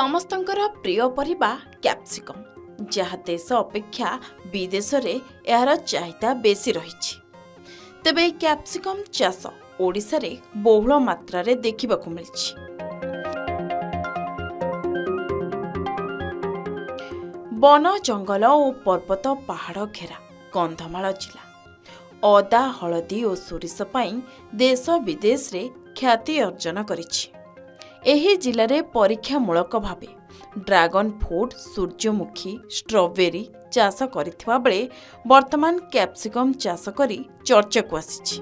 ସମସ୍ତଙ୍କର ପ୍ରିୟ ପରିବା କ୍ୟାପ୍ସିକମ୍, ଯାହା ଦେଶ ଅପେକ୍ଷା ବିଦେଶରେ ଏହାର ଚାହିଦା ବେଶୀ ରହିଛି। ତେବେ ଏହି କ୍ୟାପ୍ସିକମ୍ ଚାଷ ଓଡ଼ିଶାରେ ବହୁଳ ମାତ୍ରାରେ ଦେଖିବାକୁ ମିଳିଛି। ବନ ଜଙ୍ଗଲ ଓ ପର୍ବତ ପାହାଡ଼ ଘେରା କନ୍ଧମାଳ ଜିଲ୍ଲା ଅଦା, ହଳଦୀ ଓ ସୋରିଷ ପାଇଁ ଦେଶ ବିଦେଶରେ ଖ୍ୟାତି ଅର୍ଜନ କରିଛି। ଏହି ଜିଲ୍ଲାରେ ପରୀକ୍ଷାମୂଳକ ଭାବେ ଡ୍ରାଗନ୍ ଫ୍ରୁଟ୍, ସୂର୍ଯ୍ୟମୁଖୀ, ଷ୍ଟ୍ରବେରୀ ଚାଷ କରିଥିବା ବେଳେ ବର୍ତ୍ତମାନ କ୍ୟାପ୍ସିକମ୍ ଚାଷ କରି ଚର୍ଚ୍ଚାକୁ ଆସିଛି।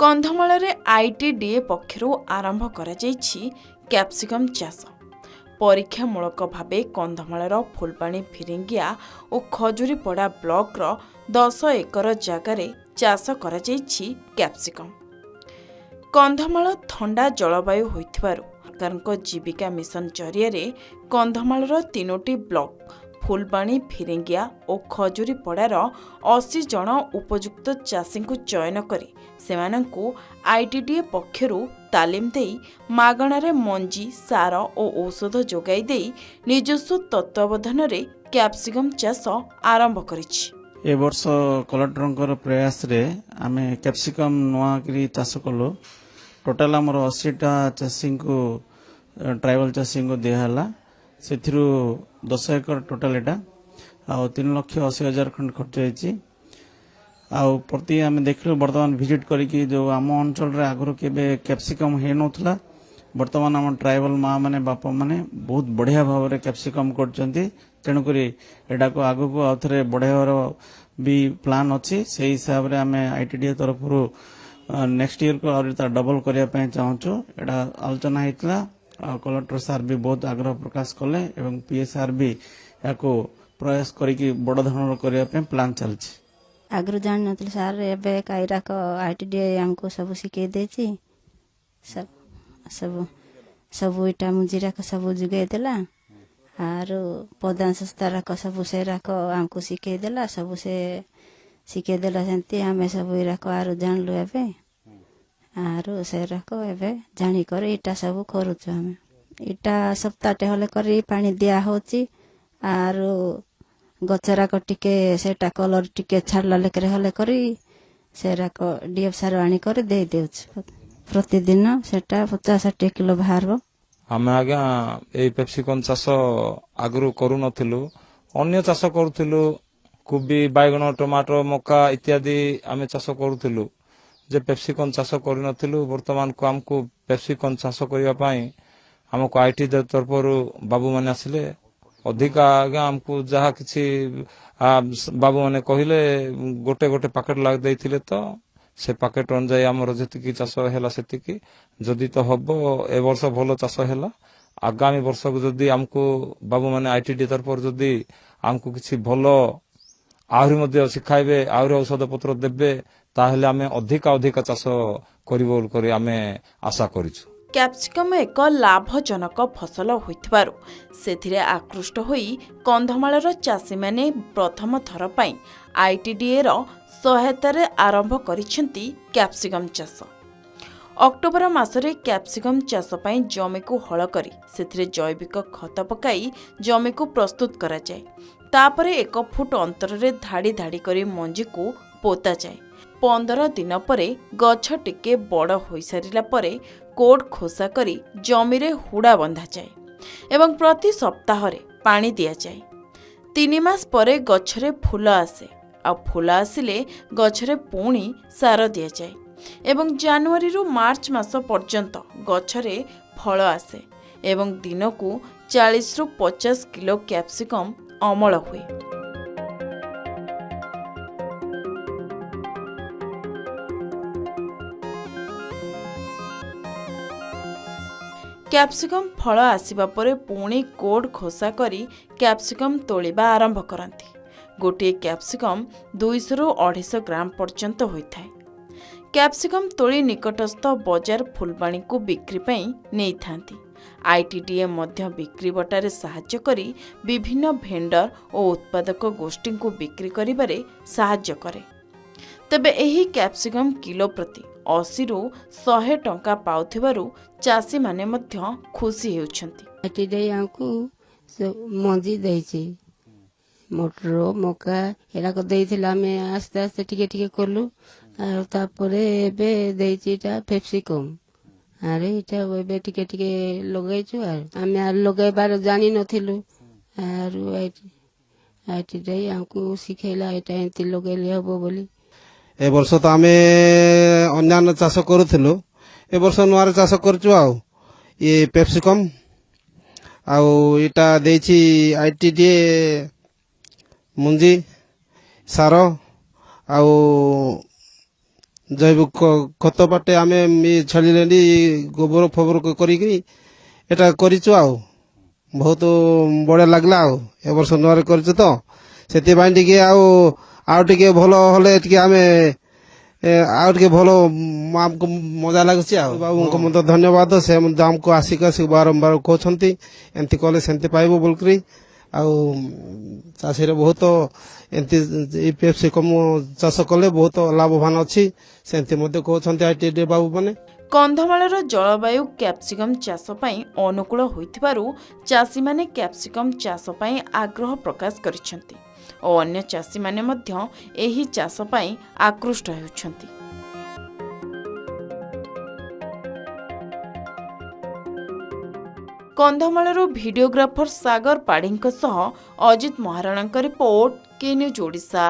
କନ୍ଧମାଳରେ ଆଇଟିଡିଏ ପକ୍ଷରୁ ଆରମ୍ଭ କରାଯାଇଛି କ୍ୟାପ୍ସିକମ୍ ଚାଷ। ପରୀକ୍ଷାମୂଳକ ଭାବେ କନ୍ଧମାଳର ଫୁଲବାଣୀ, ଫିରିଙ୍ଗିଆ ଓ ଖଜୁରୀପଡ଼ା ବ୍ଲକର 10 ଏକର ଜାଗାରେ ଚାଷ କରାଯାଇଛି କ୍ୟାପ୍ସିକମ୍। କନ୍ଧମାଳ ଥଣ୍ଡା ଜଳବାୟୁ ହୋଇଥିବାରୁ ସରକାରଙ୍କ ଜୀବିକା ମିଶନ ଜରିଆରେ କନ୍ଧମାଳର ତିନୋଟି ବ୍ଲକ ଫୁଲବାଣୀ, ଫିରିଙ୍ଗିଆ ଓ ଖଜୁରୀପଡ଼ାର 80 ଜଣ ଉପଯୁକ୍ତ ଚାଷୀଙ୍କୁ ଚୟନ କରି ସେମାନଙ୍କୁ ଆଇଟିଡିଏ ପକ୍ଷରୁ ତାଲିମ ଦେଇ ମାଗଣାରେ ମଞ୍ଜି, ସାର ଓ ଔଷଧ ଯୋଗାଇ ଦେଇ ନିଜସ୍ୱ ତତ୍ତ୍ୱାବଧାନରେ କ୍ୟାପ୍ସିକମ୍ ଚାଷ ଆରମ୍ଭ କରିଛି। ଏ ବର୍ଷ କଲେକ୍ଟରଙ୍କର ପ୍ରୟାସରେ ଆମେ କ୍ୟାପ୍ସିକମ୍ ନୂଆକରି ଚାଷ କଲୁ। ଟୋଟାଲ ଆମର 80ଟା ଚାଷୀଙ୍କୁ, ଟ୍ରାଇବାଲ ଚାଷୀଙ୍କୁ ଦିଆହେଲା। ସେଥିରୁ 10 ଏକର ଟୋଟାଲ ଏଇଟା, ଆଉ 3,80,000 ଖଣ୍ଡ ଖର୍ଚ୍ଚ ହେଇଛି। ଆଉ ପ୍ରତି ଆମେ ଦେଖିଲୁ ବର୍ତ୍ତମାନ ଭିଜିଟ୍ କରିକି, ଯୋଉ ଆମ ଅଞ୍ଚଳରେ ଆଗରୁ କେବେ କ୍ୟାପ୍ସିକମ୍ ହେଇନଥିଲା, ବର୍ତ୍ତମାନ ଆମ ଟ୍ରାଇବାଲ ମା ମାନେ, ବାପା ମାନେ ବହୁତ ବଢିଆ ଭାବରେ କ୍ୟାପ୍ସିକମ୍ କରୁଛନ୍ତି। ତେଣୁକରି ଏଟାକୁ ଆଗକୁ ଆଉ ଥରେ ବଢେଇବାର ବି ପ୍ଲାନ୍ ଅଛି। ସେଇ ହିସାବରେ ଆମେ ଆଇଟିଡିଏ ତରଫରୁ ନେକ୍ସଟ ଇୟରକୁ ଆହୁରି ତା ଡବଲ କରିବା ପାଇଁ ଚାହୁଁଛୁ। ଏଇଟା ଆଲୋଚନା ହେଇଥିଲା ଆଉ କଲେକ୍ଟର ସାର୍ ବି ବହୁତ ଆଗ୍ରହ ପ୍ରକାଶ କଲେ ଏବଂ ପିଏସ୍ଆର୍ ବି ଏହାକୁ ପ୍ରୟାସ କରିକି ବଡ଼ ଧରଣର କରିବା ପାଇଁ ପ୍ଲାନ୍ ଚାଲିଛି। ଆଗରୁ ଜାଣିନଥିଲି ସାର୍, ଏବେ କାଇରାକ ଆଇଟିଡିଏ ଆମକୁ ସବୁ ଶିଖେଇ ଦେଇଛି। ସବୁ ସବୁ ସବୁ ଇଟା ମୁଞ୍ଜିରାକ ସବୁ ଯୋଗେଇ ଦେଲା। ଆରୁ ପଦାନ ସଂସ୍ଥାରାକ ସବୁ ସେରାକ ଆମକୁ ଶିଖେଇ ଦେଲା। ସବୁ ସେ ଶିଖେଇ ଦେଲା, ସେମିତି ଆମେ ସବୁ ଏରାକ ଆରୁ ଜାଣିଲୁ ଏବେ। ଆରୁ ସେରାକ ଏବେ ଜାଣିକରି ଇଟା ସବୁ କରୁଛୁ ଆମେ। ଇଟା ସପ୍ତାହଟେ ହେଲେ କରି ପାଣି ଦିଆ ହଉଛି। ଆରୁ ଗଛରାକ ଟିକେ ସେଟା କଲର ଟିକେ ଛାଡ଼ିଲା ଲେଖରେ ହେଲେ କରି ସେରାକ ଡିଏଫ୍ ସାର ଆଣିକରି ଦେଇ ଦେଉଛୁ। ପ୍ରତିଦିନ ସେଟା 50-60 କିଲୋ ବାହାରିବ। ଆମେ ଆଜ୍ଞା ଏଇ ପେପ୍ସିକମ୍ ଚାଷ ଆଗରୁ କରୁନଥିଲୁ, ଅନ୍ୟ ଚାଷ କରୁଥିଲୁ। କୋବି, ବାଇଗଣ, ଟମାଟୋ, ମକା ଇତ୍ୟାଦି ଆମେ ଚାଷ କରୁଥିଲୁ ଯେ ପେପ୍ସିକମ୍ ଚାଷ କରିନଥିଲୁ। ବର୍ତ୍ତମାନ ଆମକୁ ପେପ୍ସିକମ୍ ଚାଷ କରିବା ପାଇଁ ଆମକୁ IT ତରଫରୁ ବାବୁମାନେ ଆସିଲେ। ଅଧିକା ଆଜ୍ଞା ଆମକୁ ଯାହା କିଛି ବାବୁମାନେ କହିଲେ, ଗୋଟେ ଗୋଟେ ପ୍ୟାକେଟ ଲାଗ ଦେଇଥିଲେ ତ ସେ ପ୍ୟାକେଟ ଅନୁଯାୟୀ ଆମର ଯେତିକି ଚାଷ ହେଲା ସେତିକି ଯଦି ତ ହବ। ଏ ବର୍ଷ ଭଲ ଚାଷ ହେଲା। ଆଗାମୀ ବର୍ଷକୁ ଯଦି ଆମକୁ ବାବୁମାନେ ଆଇଟିଡି ତରଫରୁ ଯଦି ଆମକୁ କିଛି ଭଲ ଆହୁରି ମଧ୍ୟ ଶିଖାଇବେ, ଆହୁରି ଔଷଧ ପତ୍ର ଦେବେ, ତାହେଲେ ଆମେ ଅଧିକା ଅଧିକା ଚାଷ କରିବୁ ବୋଲି କରି ଆମେ ଆଶା କରିଛୁ। କ୍ୟାପ୍ସିକମ୍ ଏକ ଲାଭଜନକ ଫସଲ ହୋଇଥିବାରୁ ସେଥିରେ ଆକୃଷ୍ଟ ହୋଇ କନ୍ଧମାଳର ଚାଷୀମାନେ ପ୍ରଥମ ଥର ପାଇଁ ଆଇଟିଡିଏର ସହାୟତାରେ ଆରମ୍ଭ କରିଛନ୍ତି କ୍ୟାପ୍ସିକମ୍ ଚାଷ। ଅକ୍ଟୋବର ମାସରେ କ୍ୟାପ୍ସିକମ୍ ଚାଷ ପାଇଁ ଜମିକୁ ହଳ କରି ସେଥିରେ ଜୈବିକ ଖତ ପକାଇ ଜମିକୁ ପ୍ରସ୍ତୁତ କରାଯାଏ। ତାପରେ 1 ଫୁଟ ଅନ୍ତରରେ ଧାଡ଼ି ଧାଡ଼ି କରି ମଞ୍ଜିକୁ ପୋତାଯାଏ। 15 ଦିନ ପରେ ଗଛ ଟିକେ ବଡ଼ ହୋଇସାରିଲା ପରେ କୋଡ଼ ଖୋସା କରି ଜମିରେ ହୁଡ଼ା ବନ୍ଧାଯାଏ ଏବଂ ପ୍ରତି ସପ୍ତାହରେ ପାଣି ଦିଆଯାଏ। 3 ମାସ ପରେ ଗଛରେ ଫୁଲ ଆସେ, ଆଉ ଫୁଲ ଆସିଲେ ଗଛରେ ପୁଣି ସାର ଦିଆଯାଏ ଏବଂ ଜାନୁଆରୀରୁ ମାର୍ଚ୍ଚ ମାସ ପର୍ଯ୍ୟନ୍ତ ଗଛରେ ଫଳ ଆସେ ଏବଂ ଦିନକୁ 40ରୁ 50 କିଲୋ କ୍ୟାପ୍ସିକମ୍ ଅମଳ ହୁଏ। କ୍ୟାପ୍ସିକମ୍ ଫଳ ଆସିବା ପରେ ପୁଣି କୋଡ଼ ଖୋସା କରି କ୍ୟାପ୍ସିକମ୍ ତୋଳିବା ଆରମ୍ଭ କରନ୍ତି। ଗୋଟିଏ କ୍ୟାପ୍ସିକମ୍ 200ରୁ 250 ଗ୍ରାମ ପର୍ଯ୍ୟନ୍ତ ହୋଇଥାଏ। କ୍ୟାପ୍ସିକମ୍ ତୋଳି ନିକଟସ୍ଥ ବଜାର ଫୁଲବାଣୀକୁ ବିକ୍ରି ପାଇଁ ନେଇଥାନ୍ତି। ଆଇଟିଡିଏ ମଧ୍ୟ ବିକ୍ରି ବଟାରେ ସାହାଯ୍ୟ କରି ବିଭିନ୍ନ ଭେଣ୍ଡର ଓ ଉତ୍ପାଦକ ଗୋଷ୍ଠୀଙ୍କୁ ବିକ୍ରି କରିବାରେ ସାହାଯ୍ୟ କରେ। ତେବେ ଏହି କ୍ୟାପ୍ସିକମ୍ କିଲୋ ପ୍ରତି 80ରୁ 100 ଟଙ୍କା ପାଉଥିବାରୁ ଚାଷୀମାନେ ମଧ୍ୟ ଖୁସି ହେଉଛନ୍ତି। ଏଠି ଦେଇ ଆମକୁ ସେ ମଞ୍ଜି ଦେଇଛି, ମଟର, ମକା ଏରାକ ଦେଇଥିଲା। ଆମେ ଆସ୍ତେ ଆସ୍ତେ ଟିକେ ଟିକେ କଲୁ ଆଉ ତାପରେ ଏବେ ଦେଇଛି ଏଇଟା ପେପ୍ସିକମ୍। ଆରେ ଏଇଟା ଏବେ ଟିକେ ଟିକେ ଲଗେଇଛୁ। ଆଉ ଆମେ ଆଉ ଲଗେଇବାର ଜାଣିନଥିଲୁ। ଆରୁ IT ଦେଇ ଆମକୁ ଶିଖେଇଲା ଏଇଟା ଏମିତି ଲଗେଇଲେ ହବ ବୋଲି। ଏ ବର୍ଷ ତ ଆମେ ଅନ୍ୟାନ୍ୟ ଚାଷ କରୁଥିଲୁ, ଏ ବର୍ଷ ନୂଆରେ ଚାଷ କରୁଛୁ। ଆଉ ଇଏ ପେପ୍ସିକମ୍ ଆଉ ଏଇଟା ଦେଇଛି ଆଇଟିଡିଏ, ମଞ୍ଜି, ସାର ଆଉ ଜୈବିକ ଖତ ବାଟେ ଆମେ ଛେଳି ଲେଣ୍ଡି ଗୋବର ଫୋବର କରିକି ଏଟା କରିଛୁ। ଆଉ ବହୁତ ବଢ଼ିଆ ଲାଗିଲା। ଆଉ ଏ ବର୍ଷ ନୂଆରେ କରିଛୁ ତ ସେଥିପାଇଁ ଟିକେ ଆଉ ଟିକେ ଭଲ ହେଲେ ଟିକେ ଆମେ ଆଉ ଟିକେ ଭଲ ଆମକୁ ମଜା ଲାଗୁଛି। ଆଉ ବାବୁଙ୍କୁ ମଧ୍ୟ ଧନ୍ୟବାଦ। ସେ ମଧ୍ୟ ଆମକୁ ଆସିକି ଆସିକି ବାରମ୍ବାର କହୁଛନ୍ତି ଏମିତି କଲେ ସେମିତି ପାଇବ ବୋଲିକିରି। ଆଉ ଚାଷୀରେ ବହୁତ ଏମିତି ଏଇ ପେପ୍ସିକମ୍ ଚାଷ କଲେ ବହୁତ ଲାଭବାନ ଅଛି, ସେମିତି ମଧ୍ୟ କହୁଛନ୍ତି IT ବାବୁ ମାନେ। କନ୍ଧମାଳର ଜଳବାୟୁ କ୍ୟାପ୍ସିକମ୍ ଚାଷ ପାଇଁ ଅନୁକୂଳ ହୋଇଥିବାରୁ ଚାଷୀମାନେ କ୍ୟାପ୍ସିକମ୍ ଚାଷ ପାଇଁ ଆଗ୍ରହ ପ୍ରକାଶ କରିଛନ୍ତି ଓ ଅନ୍ୟ ଚାଷୀମାନେ ମଧ୍ୟ ଏହି ଚାଷ ପାଇଁ ଆକୃଷ୍ଟ ହେଉଛନ୍ତି। କନ୍ଧମାଳରୁ ଭିଡିଓଗ୍ରାଫର ସାଗର ପାଢ଼ୀଙ୍କ ସହ ଅଜିତ ମହାରଣାଙ୍କ ରିପୋର୍ଟ, କେ ନ୍ୟୁଜ୍ ଓଡ଼ିଶା।